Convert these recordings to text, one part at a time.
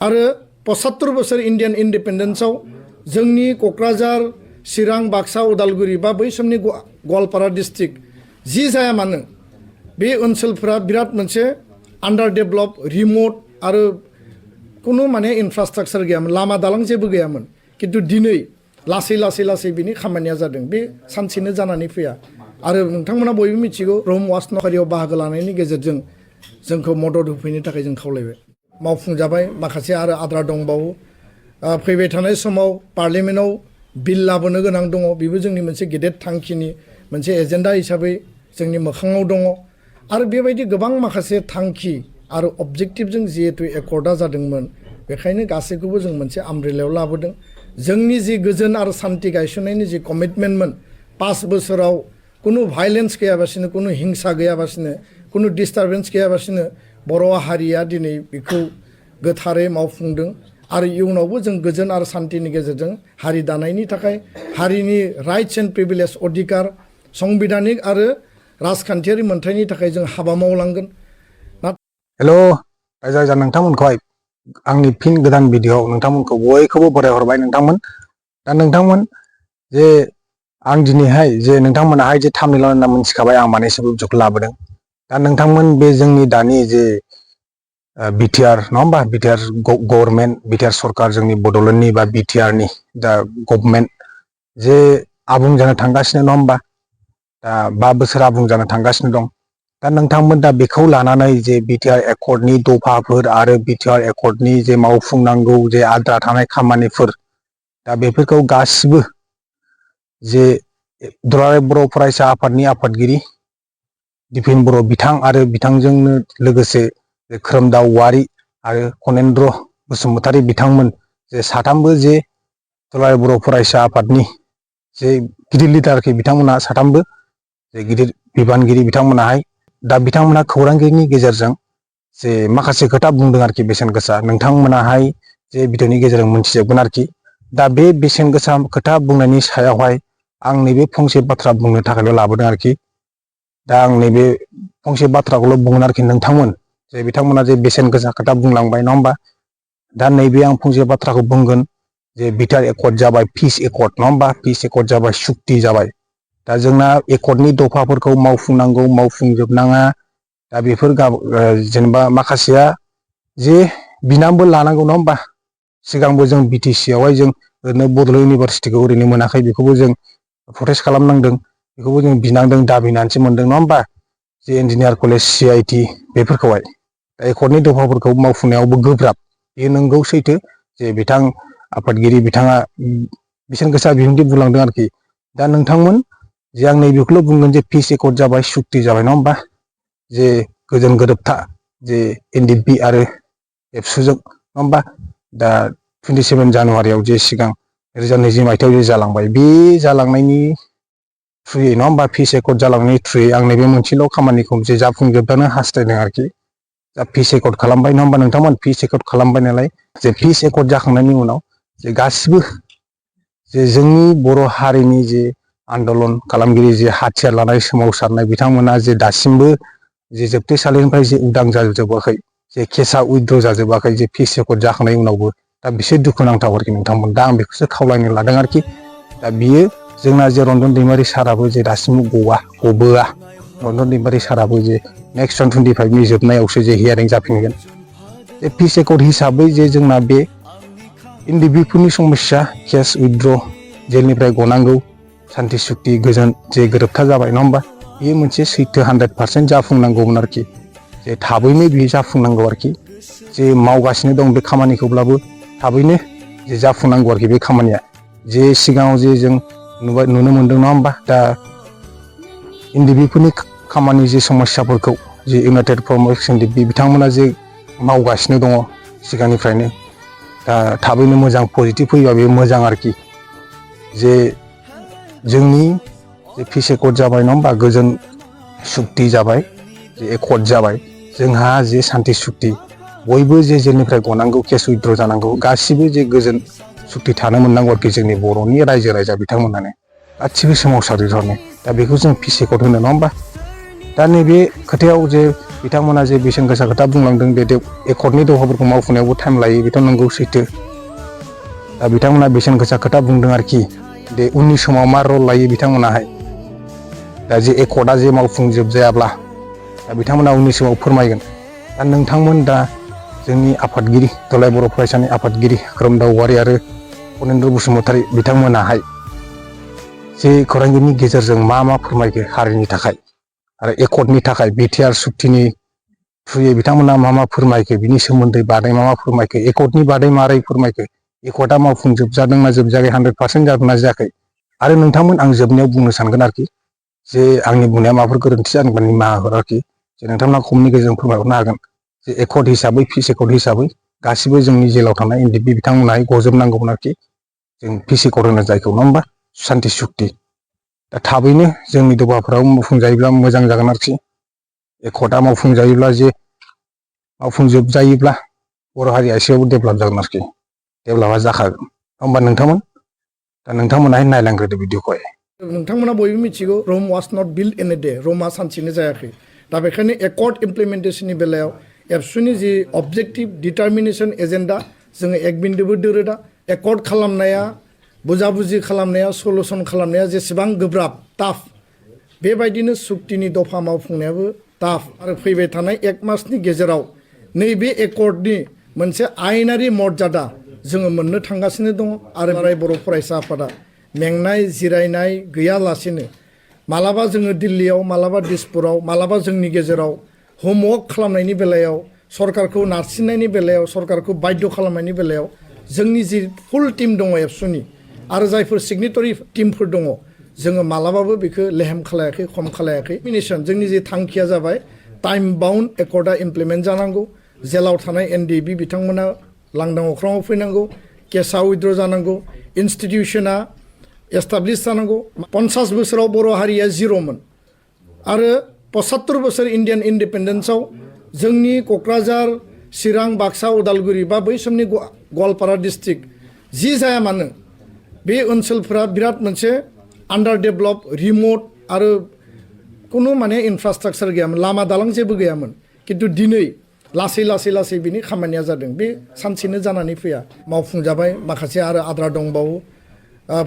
आरो 75 बोसोर इन्डियान इन्डिपेन्डेन्सआव जोंनि क'क्राझार चिरां बाक्सा उदालगुरि बा बै समनि गवालपारा डिस्ट्रिक्ट जि जाया मानो बे ओनसोलफोरा बिराद मोनसे आन्डार डेभेलप रिमोट आरो कुनु माने इनफ्रास्ट्राक्चार गैयामोन लामा दालां जेबो गैयामोन किन्तु दिनै लासै लासै लासै बिनि खामानिया जादों बे सानसेनो जानानै फैया आरो नोंथांमोना बयबो मिथिगौ रौम वास नखारियाव बाहागो लानायनि गेजेरजों जोंखौ मदद होफैनो थाखाय जों खावलायबाय मावफुंजाबाय माखासे आरो आद्रा दंबावो फैबाय थानाय समाव पार्लियामेन्टआव बिल लाबोनो गोनां दङ बेबो जोंनि मोनसे गेदेर थांखिनि मोनसे एजेन्डा हिसाबै जोंनि मोखाङाव दङ आरो बेबायदि गोबां माखासे थांखि आरो अबजेक्टिभजों जिहेतु एकर्डा जादोंमोन बेखायनो गासैखौबो जों मोनसे आमब्रेलायाव लाबोदों जोंनि जि गोजोन आरो सान्थि गायसननायनि जि कमिटमेन्टमोन 5 बोसोराव कुनु भाइलेन्स गैयाबासिनो कुनु हिंसा गैयाबासिनो कुनु डिस्टार्बेन्स गैयाबासिनो बर' हारिया दिनै बेखौ गोथारै मावफुंदों आरो इयुनावबो जों गोजोन आरो सान्थिनि गेजेरजों हारि दानायनि थाखाय हारिनि राइट्स एन्ड प्रिभिलेज अधिकार संबिधानिक आरो राजखान्थियारि मोनथायनि थाखाय जों हाबा मावलांगोन। हेल' रायजो नोंथांमोनखौहाय आंनि फिन गोदान भिडिअ'आव नोंथांमोनखौ बयखौबो बरायहरबाय नोंथांमोन दा नोंथांमोन जे आं दिनैहाय जे नोंथांमोनाहाय जे थामनेल होनना मोनथिखाबाय आं माने एसे भिडिअ'खौ लाबोदों दा नोंथांमोन बे जोंनि दानि जे बिटिआर नङा होमबा बिटिआर गभर्नमेन्ट बिटिआर सरकार जोंनि बड'लेण्डनि बा बिटिआरनि दा गभर्नमेन्ट जे आबुं जानो थांगासिनो नङा होमबा दा 5 बोसोर आबुं जानो थांगासिनो दं दा नोंथांमोन दा बेखौ लानानै जे बिटिआर एकर्डनि दफाफोर आरो बिटिआर एकर्डनि जे मावफुंनांगौ जे आद्रा थानाय खामानिफोर दा बेफोरखौ गासिबो जे दुलाराय बर' फरायसा आफादनि आफादगिरि दिपेन बर' बिथां आरो बिथांजोंनो लोगोसे खोरोमदाव औवारि आरो खनेन्द्र बसुमतारी बिथांमोन जे साथामबो जे दुलाराय बर' फरायसा आफादनि जे गिदिर लिडारखि बिथांमोना साथामबो जे गिदिर बिबानगिरि बिथांमोनाहाय दा बिथांमोना खौरांगिरिनि गेजेरजों जे माखासे खोथा बुंदों आरोखि बेसेन गोसा नोंथांमोनाहाय जे भिडिअ'नि गेजेरजों मोनथिजोबगोन आरोखि दा बे बेसेन गोसा खोथा बुंनायनि सायावहाय आं नैबे फंसे बाथ्रा बुंनो थाखायल' लाबोदों आरोखि दा आं नैबे फंसे बाथ्राखौल' बुंगोन आरोखि नोंथांमोन जे बिथांमोना जे बेसेन गोसा खोथा बुंलांबाय नङा होमबा दा नैबे आं फंसे बाथ्राखौ बुंगोन जे बिटिआर एकर्ड जाबाय पिस एकर्ड नङा होमबा पिस एकर्ड जाबाय सुक्ति जाबाय दा जोंना एकर्डनि दफाफोरखौ मावफुंनांगौ मावफुंजोबनाङा दा बेफोर जेनेबा माखासेया जे बिनामबो लानांगौ नङा होमबा सिगांबो जों बिटिसि आवहाय जों ओरैनो बड'लेण्ड इउनिभारसिटिखौ ओरैनो मोनाखै बेखौबो जों प्रटेस्ट खालामनांदों बेखौबो जों बिनांदों दाबिनानैसो मोनदों नङा होमबा जे इन्जिनियार कलेज CIT बेफोरखौहाय दा एकर्डनि दफाफोरखौ मावफुंनायावबो गोब्राब बेयो नंगौ सैथो जे बिथां आफादगिरि बिथाङा बेसेन गोसा बिबुंथि बुंलांदों आरोखि दा नोंथांमोन जे आं नैबेखौल' बुंगोन जे पिस एकर्ड जाबाय सुक्ति जाबाय नङा होमबा जे गोजोन गोरोबथा जे NDP आरो एबसुजों नङा होमबा दा 27 जानुवारियाव जे सिगां 2020 मायथाइयाव जे जालांबाय बे जालांनायनि थ्रुयै नङा होमबा पिस एकर्ड जालांनायनि थ्रुयै आं नैबे मोनसेल' खामानिखौ जे जाफुंजोबजानो हास्थायदों आरोखि दा पिस एकर्ड खालामबाय नङा होमबा नोंथांमोन पिस एकर्ड खालामबाय नालाय जे पिस एकर्ड जाखांनायनि उनाव जे गासिबो जे जोंनि बर' हारिनि जे आन्दलन खालामगिरि जे हाथियार लानाय सोमावसारनाय बिथांमोना जे दासिमबो जे जोबथेसालिनिफ्राय जे उदां जाजोबाखै जे केसा उइद्र' जाजोबाखै जे पिस एकर्ड जाखांनायनि उनावबो दा बिसोर दुखुनांथाव आरोखि नोंथांमोन दा आं बेखौसो खावलायनो लादों आरोखि दा बियो जोंना जे रन्जन दैमारि साराबो जे दासिमबो गबोआ रन्जन दैमारि साराबो जे नेक्स्ट 25नि जोबनायावसो जे हियारिं जाफिनगोन जे पिस एकर्ड हिसाबै जे जोंना बे NDP फोरनि समस्या केस उइद्र' जेलनिफ्राय गनांगौ सान्थि सुक्ति गोजोन जे गोरोबथा जाबाय नङा होमबा बेयो मोनसे सैथो 100% जाफुंनांगौमोन आरोखि जे थाबैनो बियो जाफुंनांगौ आरोखि जे मावगासिनो दं बे खामानिखौब्लाबो थाबैनो जे जाफुंनांगौ आरोखि बे खामानिया जे सिगाङाव जे जों नुनो मोनदों नङा होमबा दा NDP फोरनि खामानि जे समस्याफोरखौ जे इउनाइटेड फरमार्स NDP बिथांमोना जे मावगासिनो दङ सिगांनिफ्रायनो दा थाबैनो मोजां पजिटिभ फैबा बे मोजां आरोखि जे जोंनि जे पिस एकर्ड जाबाय नङा होमबा गोजोन सुक्ति जाबाय जे एकर्ड जाबाय जोंहा जे सान्थि सुक्ति बयबो जे जेलनिफ्राय गनांगौ केस उइद्र' जानांगौ गासिबो जे गोजोन सुक्ति थानो मोननांगौ आरोखि जोंनि बर'नि रायजो राजा बिथांमोनानो गासिबो सोमावसारजोबनानै दा बेखौ जों पिस एकर्ड होनो नङा होमबा दा नैबे खोथायाव जे बिथांमोना जे बेसेन गोसा खोथा बुंलांदों दे एकर्डनि दावहाफोरखौ मावफुंनायावबो टाइम लायो बेथ' नंगौ सैथो। दा बिथांमोना बेसेन गोसा खोथा बुंदों आरोखि दे उननि समाव मा रल लायो बिथांमोनाहाय। दा जे एकर्डआ जे मावफुंजोबजायाब्ला दा बिथांमोना उननि समाव फोरमायगोन। दा नोंथांमोन दा जोंनि आफादगिरि दुलाराय बर' फरायसानि आफादगिरि खोरोमदाव औवारि आरो फनेन्द्र बसुमतारी बिथांमोनाहाय जे खौरांगिरिनि गेजेरजों मा फोरमायखो हारिनि थाखाय आरो एकर्डनि थाखाय बिटिआर सुक्तिनि थ्रुयै बिथांमोना मा फोरमायखो बिनि सोमोन्दै बादै मा फोरमायखो एकर्डनि बादै मारै फोरमायखो एकर्डआ मावफुंजोबजादोंना जोबजायाखै 100% जादोंना जायाखै। आरो नोंथांमोन आं जोबनायाव बुंनो सानगोन आरोखि जे आंनि बुंनाया माबाफोर गोरोन्थि जादोंबा निमाहा हर आरोखि जे नोंथांमोना कमेन्टनि गेजेरजों फोरमायहरनो हागोन जे एकर्ड हिसाबै पिस एकर्ड हिसाबै गासिबो जोंनि जेलाव थानाय एनडिपि बिथांमोनहाय गजोबनांगौमोन आरोखि जों पिस एकर्ड होनो जायखौ नङा होमबा शान्ति सुक्ति। दा थाबैनो जोंनि दावहाफोराव मावफुंजायोब्ला मोजां जागोन आरोखि एकर्डआ मावफुंजायोब्ला जे मावफुंजोबजायोब्ला बर' हारिया एसेबाबो डेभेलप जागोन आरोखि डेभेलपआ जाखागोन होमबा नोंथांमोन दा नोंथांमोनाहाय नायलांग्रोदो भिडिअखौहाय। नोंथांमोना बयबो मिथिगौ Rome was not built in a day रमआ सानसेनो जायाखै। दा बेखायनो एकर्ड इमप्लिमेन्टेसननि बेलायाव एबसुनि जि अबजेक्टिभ डिटारमिनेसन एजेन्डा जोङो एक बिन्दोबो दोरो दा एकर्ड खालामनाया बुजाबुजि खालामनाया सलुसन खालामनाया जेसेबां गोब्राब टाफ बेबायदिनो सुक्तिनि दफा मावफुंनायाबो टाफ आरो फैबाय थानाय 1 मासनि गेजेराव नैबे एकर्डनि मोनसे आयेनारि मर्यादा जोङो मोननो थांगासिनो दङ आरो बर' फरायसा आफादा मेंनाय जिरायनाय गैयालासेनो मालाबा जोङो दिल्लीयाव मालाबा दिसपुराव मालाबा जोंनि गेजेराव हमवर्क खालामनायनि बेलायाव सरकारखौ नारसिननायनि बेलायाव सरकारखौ बाध्य खालामनायनि बेलायाव जोंनि जि फुल टीम दङ एबसुनि आरो जायफोर सिगनेटरि टीमफोर दङ जोङो मालाबाबो बेखौ लेहेम खालायाखै खम खालायाखै। मिनिसन जोंनि जे थांखिया जाबाय टाइम बाउन्ड एकर्डआ इमप्लिमेन्ट जानांगौ जेलाव थानाय एनडिबि बिथांमोना लांदां अख्राङाव फैनांगौ केसा उइद्र जानांगौ इनस्टिटिउसना एस्टाब्लिश जानांगौ। 50 बोसोराव बर' हारिया जिर'मोन आरो 75 बोसोर इन्डियान इन्डिपेन्डेन्सआव जोंनि क'क्राझार चिरां बाक्सा उदालगुरि बा बै समनि गवालपारा डिस्ट्रिक्ट जि जाया मानो बे ओनसोलफोरा बिराद मोनसे आन्डार डेभेलप रिमट आरो कुनु माने इनफ्रास्ट्राक्चार गैयामोन लामा दालां जेबो गैयामोन। किन्तु दिनै लासै लासै लासै बिनि खामानिया जादों बे सानसेनो जानानै फैया मावफुंजाबाय माखासे आरो आद्रा दंबावो।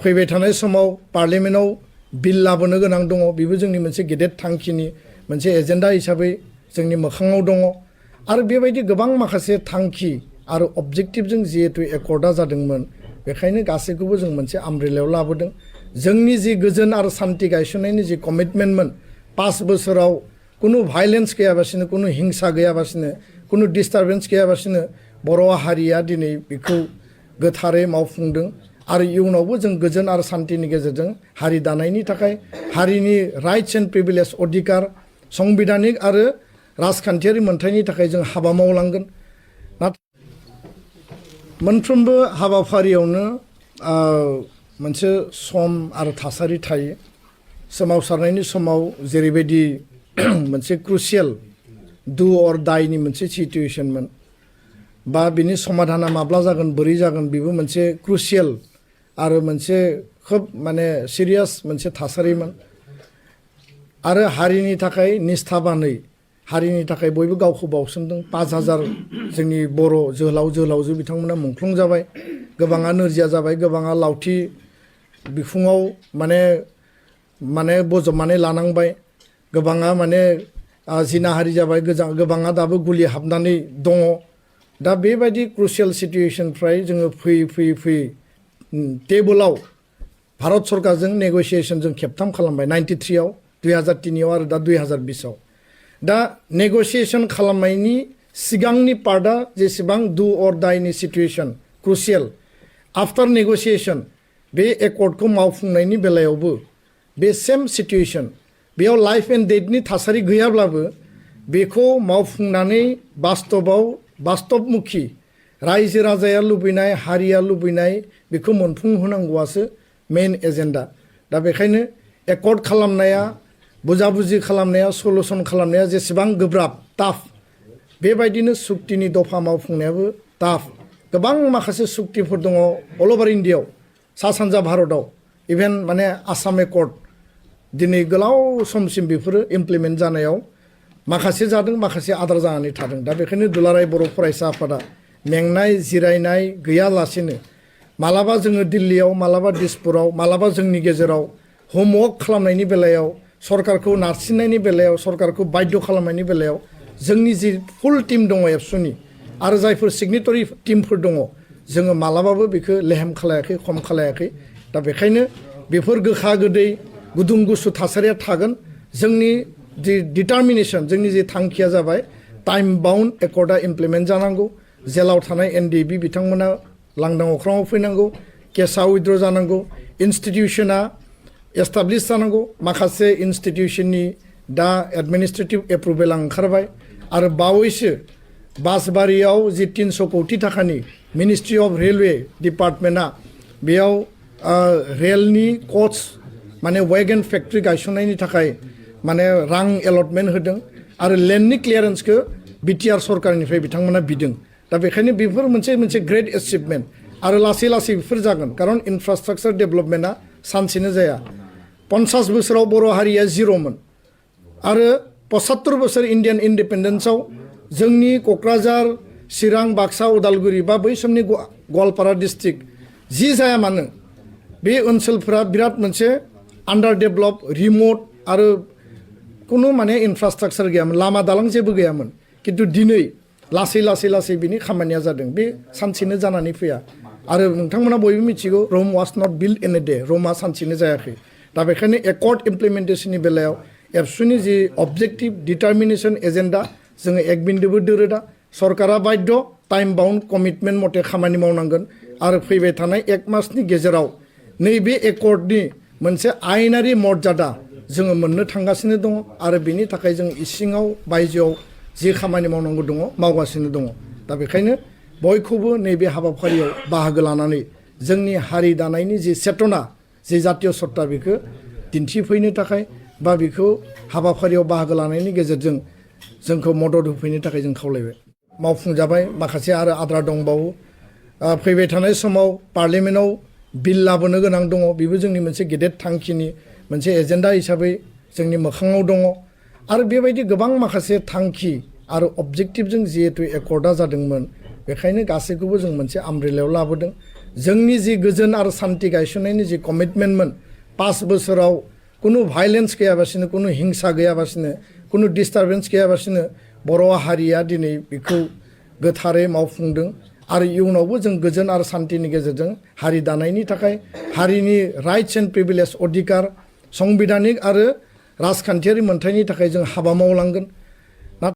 फैबाय थानाय समाव पार्लियामेन्टआव बिल लाबोनो गोनां दङ बेबो जोंनि मोनसे गेदेर थांखिनि मोनसे एजेन्डा हिसाबै जोंनि मोखाङाव दङ आरो बेबायदि गोबां माखासे थांखि आरो अबजेक्टिभजों जिहेतु एकर्डआ जादोंमोन बेखायनो गासैखौबो जों मोनसे आमब्रेलायाव लाबोदों। जोंनि जि गोजोन आरो सान्थि गायसननायनि जि कमिटमेन्टमोन 5 बोसोराव कुनु भाइलेन्स गैयाबासिनो कुनु हिंसा गैयाबासिनो कुनु डिस्टारबेन्स गैयाबासिनो बर' हारिया दिनै बेखौ गोथारै मावफुंदों आरो इयुनावबो जों गोजोन आरो सान्थिनि गेजेरजों हारि दानायनि थाखाय हारिनि राइट्स एन्ड प्रिभिलेज अधिकार संबिधानिक आरो राजखान्थियारि मोन्थायनि थाखाय जों हाबा मावलांगोन। नाथाय मोनफ्रोमबो हाबाफारियावनो मोनसे सम आरो थासारि थायो। सोमावसारनायनि समाव जेरैबायदि मोनसे क्रुसियेल डु अर डाइनि मोनसे सिचुवेसनमोन बा बिनि समाधाना माब्ला जागोन बोरै जागोन बेबो मोनसे क्रुसियेल आरो मोनसे खोब माने सिरियास मोनसे थासारिमोन आरो हारिनि थाखाय निस्थाबानै हारिनि थाखाय बयबो गावखौ बावसोमदों। 5000 जोंनि बर' जोहोलाव जोहोलावजो बिथांमोना मुंख्लं जाबाय, गोबाङा नोरजिया जाबाय, गोबाङा लावथि बिखुङाव माने बजबनानै लानांबाय, गोबाङा माने जिनाहारि जाबाय, गोबाङा दाबो गुलि हाबनानै दङ। दा बेबायदि क्रुसियेल सिचुवेसननिफ्राय जोङो फैयै टेबोलाव भारत सरकारजों नेगसिएसनजों खेबथाम खालामबाय 93आव 2003आव आरो दा 2020आव। दा नेगसिएसन खालामनायनि सिगांनि पार्टआ जेसेबां डु अर डाइनि सिचुवेसन क्रुसियेल आफ्टार नेगसिएसन बे एकर्डखौ मावफुंनायनि बेलायावबो बे सेम सिचुवेसन बेयाव लाइफ एन्ड डेथनि थासारि गैयाब्लाबो बेखौ मावफुंनानै बास्तबमुखि रायजो राजाया लुबैनाय हारिया लुबैनाय बेखौ मोनफुंहोनांगौआसो मेइन एजेन्डा। दा बेखायनो एकर्ड खालामनाया बुजाबुजि खालामनाया सलुसन खालामनाया जेसेबां गोब्राब टाफ बेबायदिनो सुक्तिनि दफा मावफुंनायाबो टाफ। गोबां माखासे सुक्तिफोर दङ अल अभार इन्डियायाव सा सानजा भारताव इभेन माने आसाम एकर्ड दिनै गोलाव समसिम बेफोरो इमप्लिमेन्ट जानायाव माखासे जादों माखासे आद्रा जानानै थादों दा बेखायनो दुलाराय बर' फरायसा आफादा मेंनाय जिरायनाय गैयालासेनो मालाबा जोङो दिल्लीयाव मालाबा दिसपुराव मालाबा जोंनि गेजेराव होमवर्क खालामनायनि बेलायाव सरकारखौ नारसिननायनि बेलायाव सरकारखौ बाध्य खालामनायनि बेलायाव जोंनि जि फुल टीम दङ एबसुनि आरो जायफोर सिगनेटरि टीमफोर दङ जोङो मालाबाबो बेखौ लेहेम खालायाखै खम खालायाखै दा बेखायनो बेफोर गोखा गोदै गुदुं गुसु थासारिया थागोन जोंनि जि डिटारमिनेसन जोंनि जि थांखिया जाबाय टाइम बाउन्ड एकर्डआ इमप्लिमेन्ट जानांगौ जेलाव थानाय एनडिबि बिथांमोना लांदां अख्राङाव फैनांगौ केसआ उइद्र जानांगौ इनस्टिटिउसना एस्टाब्लिश जानांगौ माखासे इनस्टिटिउसननि दा एडमिनिस्ट्रेटिभ एप्रुभेल ओंखारबाय आरो बावैसो बासबारियाव जि 300 कौटि थाखानि मिनिस्ट्रि अफ रेलवे डिपार्टमेन्टआ बेयाव रेलनि कच माने वेगन फेक्ट्रि गायसननायनि थाखाय माने रां एलटमेन्ट होदों आरो लेन्डनि क्लियारेन्सखौ बिटिआर सरकारनिफ्राय बिथांमोना बिदों दा बेखायनो बेफोर मोनसे ग्रेट एचिभमेन्ट आरो लासै लासै बेफोर जागोन खारन इनफ्रास्ट्राक्चार डेभेलपमेन्टआ सानसेनो जाया 50 बोसोराव बर' हारिया जिर'मोन आरो 75 बोसोर इन्डियान इन्डिपेन्डेन्सआव जोंनि क'क्राझार चिरां बाक्सा उदालगुरि बा बै समनि गवालपारा डिस्ट्रिक्ट जि जाया मानो बे ओनसोलफोरा बिराद मोनसे आन्डार डेभेलप रिमट आरो कुनु माने इनफ्रास्ट्राक्चार गैयामोन लामा दालां जेबो गैयामोन किन्तु दिनै लासै लासै लासै बिनि खामानिया जादों बे सानसेनो जानानै फैया आरो नोंथांमोना बयबो मिथिगौ Rome was not built in a day रमआ सानसेनो जायाखै दा बेखायनो एकर्ड इमप्लिमेन्टेसननि बेलायाव एबसुनि जि अबजेक्टिभ डिटारमिनेसन एजेन्डा जोङो एक बिन्दोबो दोरोदा सरकारा बाध्य टाइम बाउन्ड कमिटमेन्ट मथे खामानि मावनांगोन आरो फैबाय थानाय 1 मासनि गेजेराव नैबे एकर्डनि मोनसे आयेनारि मर्यादा जोङो मोननो थांगासिनो दङ आरो बेनि थाखाय जों इसिङाव बायजोआव जि खामानि मावनांगौ दङ मावगासिनो दङ दा बेखायनो बयखौबो नैबे हाबाफारियाव बाहागो लानानै जोंनि हारि दानायनि जि चेतना जि जातीय सत्ता बेखौ दिन्थिफैनो थाखाय बा बेखौ हाबाफारियाव बाहागो लानायनि गेजेरजों जोंखौ मदद होफैनो थाखाय जों खावलायबाय मावफुंजाबाय माखासे आरो आद्रा दंबावो फैबाय थानाय समाव पार्लियामेन्टआव बिल लाबोनो गोनां दङ बेबो जोंनि मोनसे गेदेर थांखिनि मोनसे एजेन्डा हिसाबै जोंनि मोखाङाव दङ आरो बेबायदि गोबां माखासे थांखि आरो अबजेक्टिभजों जिहेतु एकर्डआ जादोंमोन बेखायनो गासैखौबो जों मोनसे आमब्रेलायाव लाबोदों जोंनि जि गोजोन आरो सान्थि गायसननायनि जि कमिटमेन्टमोन 5 बोसोराव कुनु भाइलेन्स गैयाबासिनो कुनु हिंसा गैयाबासिनो कुनु डिस्टारबेन्स गैयाबासिनो बर' हारिया दिनै बेखौ गोथारै मावफुंदों आरो इयुनावबो जों गोजोन आरो सान्थिनि गेजेरजों हारि दानायनि थाखाय हारिनि राइट्स एन्ड प्रिभिलेज अधिकार संबिधानिक आरो राजखान्थियारि मोन्थायनि थाखाय जों हाबा मावलांगोन